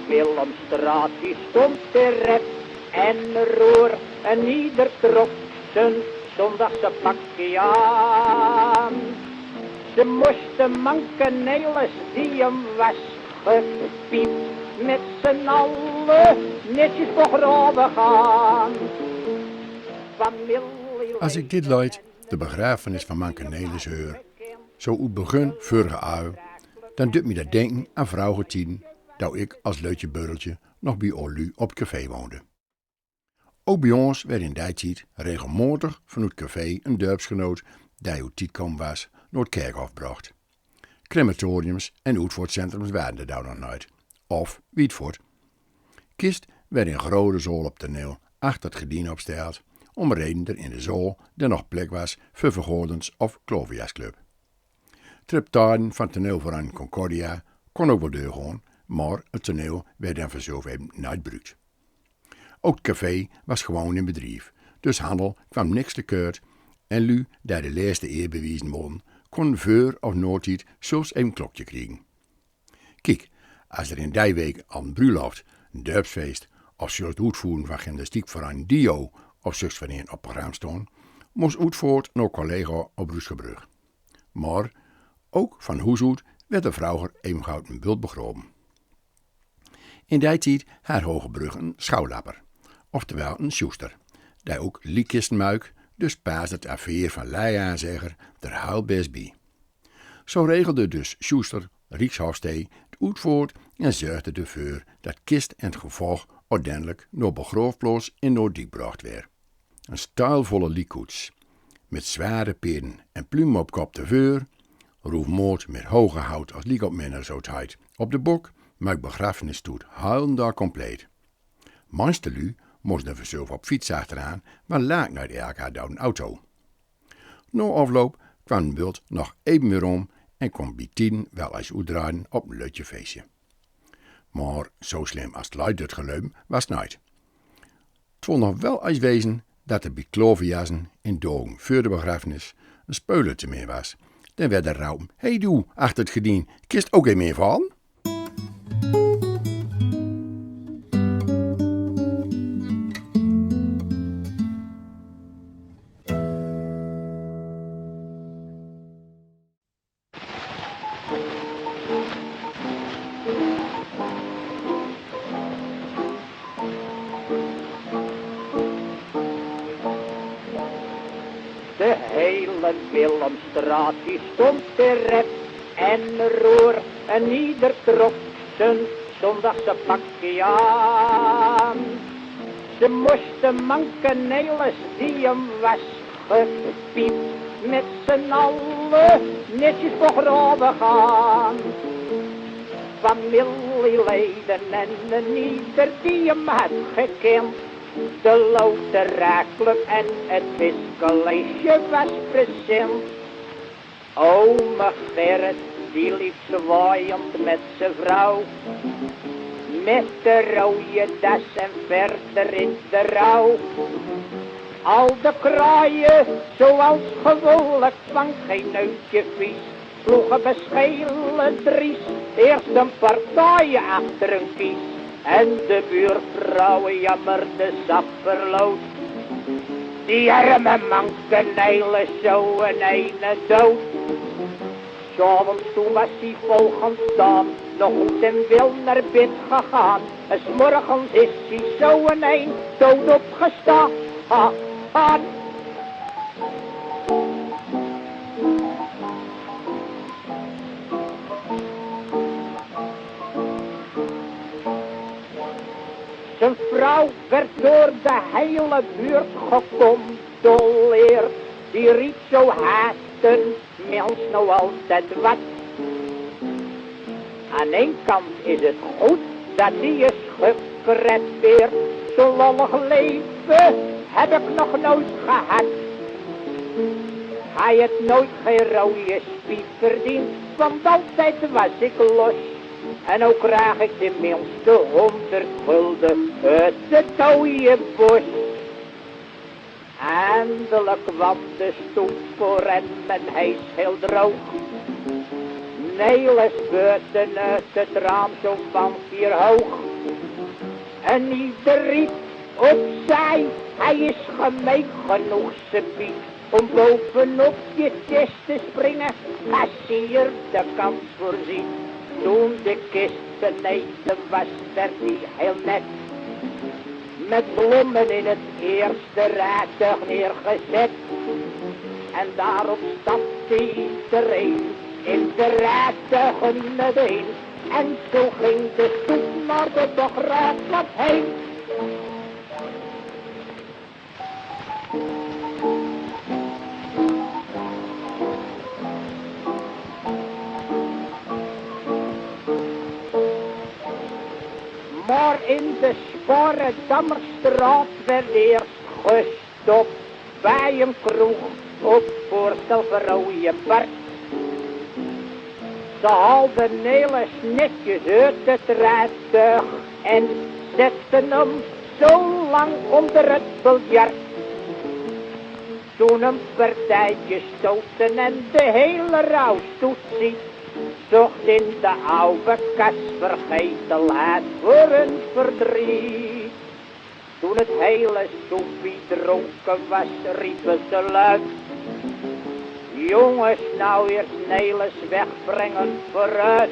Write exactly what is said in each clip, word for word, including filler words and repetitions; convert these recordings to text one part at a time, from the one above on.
Willemstraat, die stond te rep en roer en ieder trok zijn zondagse pakje aan. Ze moesten Manke Nelis, die hem was gepiept, met z'n allen netjes begraven gaan. Familie. As ik dit leed, de begrafenis van Manke Nelis, heur, zo oet begin vurrige eo, dan dut mi dat dinken aan vreuger tieden, doe ik as lutje burreltje nog bie oa lu op 't café woonde. Ook bie ons werd in dei tied regelmaotig vanoet café een dörpsgenoot, dei oet Tietkom was, noa 't kerkhof brocht. Crematoriums en oetvoortcentrums waren d'r doe nog noeit. Of wiet voort. Kist werd in grote zaol op toneel achter 't gerdien opsteld, om reden der in de zaol dan nog plek was veur vergadens of klaviasclub. Triptijden van toneelverein Concordia kon ook wel deurgoon, maar 't toneel werd dan vanzelf even noeit bruukt. Ook 't café was gewoon in bedrief, dus handel kwam niks te kort en lu die de laeste eer bewiesen won, kon veur of noa tied zelfs een klokje kriegen. Kiek, as er in dei week al een bruloft, een dörpsfeest of zelfs 't oetvoeren van gymnastiekverein Dio of zuks wanneer op programma stond, moest oetvoort noa collega op Roesgebrug. Maar ook van hoes oet werd er vreuger even gauw een bult begraven. In dei tied had Hogebrug een schouwlapper, oftewel een sjoester, dei ook likkisten muik, dus paasde 't affair van lei aanzegger der heel best bie. Zo regelde dus sjoester Riekshofstee 't oetvoort en zörgde d'r veur dat kist en 't gevolg oeteindelik noa begraafplaots in Noordiek brocht weer. Een stijlvolle liekkoets, met zware peren en plumen op kop te veur, roefmoot met hoge hout als liekopminner, zo 't heit, op de bok, muik begrafenisstoet heel en dal compleet. Meiste lu moesten vanzelf op fiets achteraan, want laak noeit elkaar doe een auto. Noa afloop kwam 't bult nog even weer om en kon bie tieden wel eens oetdraaien op een lutje feestje. Maar zo slim as 't luid dat geleuven was 't noeit. 't Wol nog wel eens wezen dat er bie klaverjassen in dagen veur de begrafenis een speuler te min was. Dan werd er roepen: "Hey doe, achter 't gerdien, kist ook een min van?" De hele Willemstraat die stond te rep en roer en ieder trok zijn zondagse pakje aan. Ze moesten Manke Nelis, die hem was gepiept, met z'n allen netjes begraven gaan. Familieleden en een ieder die hem had gekend, de loteraclub en het viscollegeje was present. Ome Gerrit, die liep zwaaiend met zijn vrouw, met de rode das en verder in de rouw. Al de kraaien, zoals gewoonlijk, van geen neutje vies, sloegen bescheiden dries eerst een partij achter een kies. En de buurvrouw jammerde sapperloos: "Die erme Manke Nelis, zo in eine dood." 's Avonds toen was hij volgens dan nog goed en wel naar bed gegaan. 's Morgens is hij zo in ein dood opgestaan. Zijn vrouw werd door de hele buurt gecondoleerd. Die riep zo haast: "Mens, nou altijd wat." Aan een kant is het goed dat die is gecrepeerd. Zo'n lollig leven heb ik nog nooit gehad. Hij het nooit geen rode spief verdiend, want altijd was ik los. En ook krijg ik tenminste honderd gulden uit de dode bos. Eindelijk kwam de stoet voor hem en hij is heel droog. Neles buiten, eh, de tram zo van vier hoog. En ieder riep opzij, hij is gemeen genoeg, ze biedt. Om bovenop je kist te springen, kassier de kans voorziet. Toen de kist beneden was, werd hij heel net met bloemen in het eerste rijtuig neergezet. En daarop stapte iedereen in de rijtuigen meteen. En zo ging de stoet naar de begraafplaats heen. Maar in de Sparendammerstraat werd eerst gestopt bij een kroeg op voorstel van Rooie Bert. Ze haalden Neles netjes uit het rijtuig en zetten hem zo lang onder het biljart. Toen een partijtje stoten en de hele rouwstoet ziet, zocht in de oude kas vergetelheid voor hun verdriet. Toen het hele soepie dronken was, riepen ze luid: "Jongens, nou eerst Neles wegbrengen, vooruit."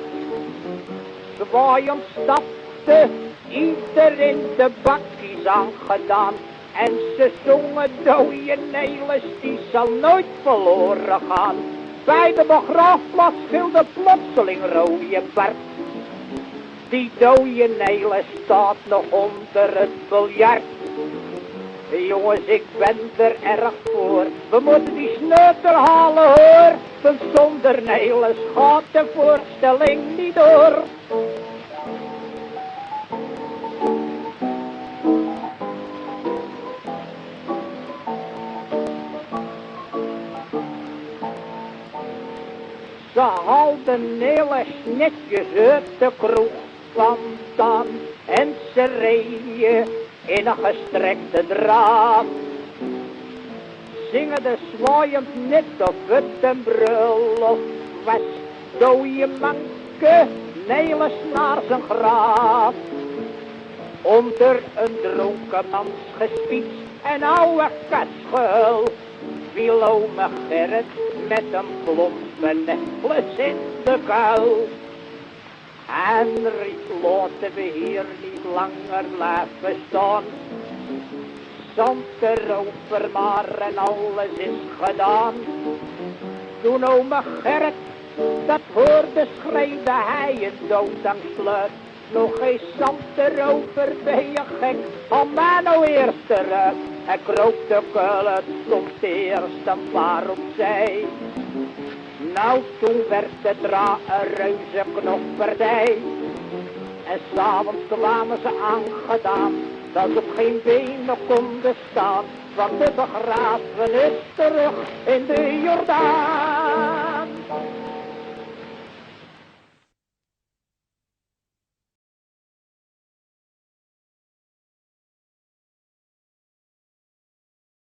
Zwaaien stapte ieder in de bakkies aangedaan. En ze zongen dooie Neles, die zal nooit verloren gaan. Bij de begraafplaats gilde plotseling Rooie Bert: "Die dooie Neles staat nog onder het biljart." Jongens, ik ben er erg voor. We moeten die sneuter halen, hoor. Want zonder Neles gaat de voorstelling niet door. Ze haalden Neles netjes uit de kroeg vandaan en ze reden in een gestrekte draf. Zingende, zwaaiend net of het een bruiloft was, dooie manke Neles naar zijn graf. Onder een dronkenmansgespiets en ouwe kasgehuil viel ome Gerrit met een plompe Neles in de kuil. Henry, laten we hier niet langer blijven staan. Zand erover maar en alles is gedaan. Toen ome Gerrit dat hoorde, schreeuwde hij in doodsangst luid: "Nog eens zand erover, ben je gek? Haal maar nou eerst eruit." Hij kroop de kuil uit, stond eerst een paar opzij. Nou, toen werd het daar een reuze knokpartij. En 's avonds kwamen ze aangedaan, dat ze op geen benen konden staan, want de begrafenis terug in de Jordaan.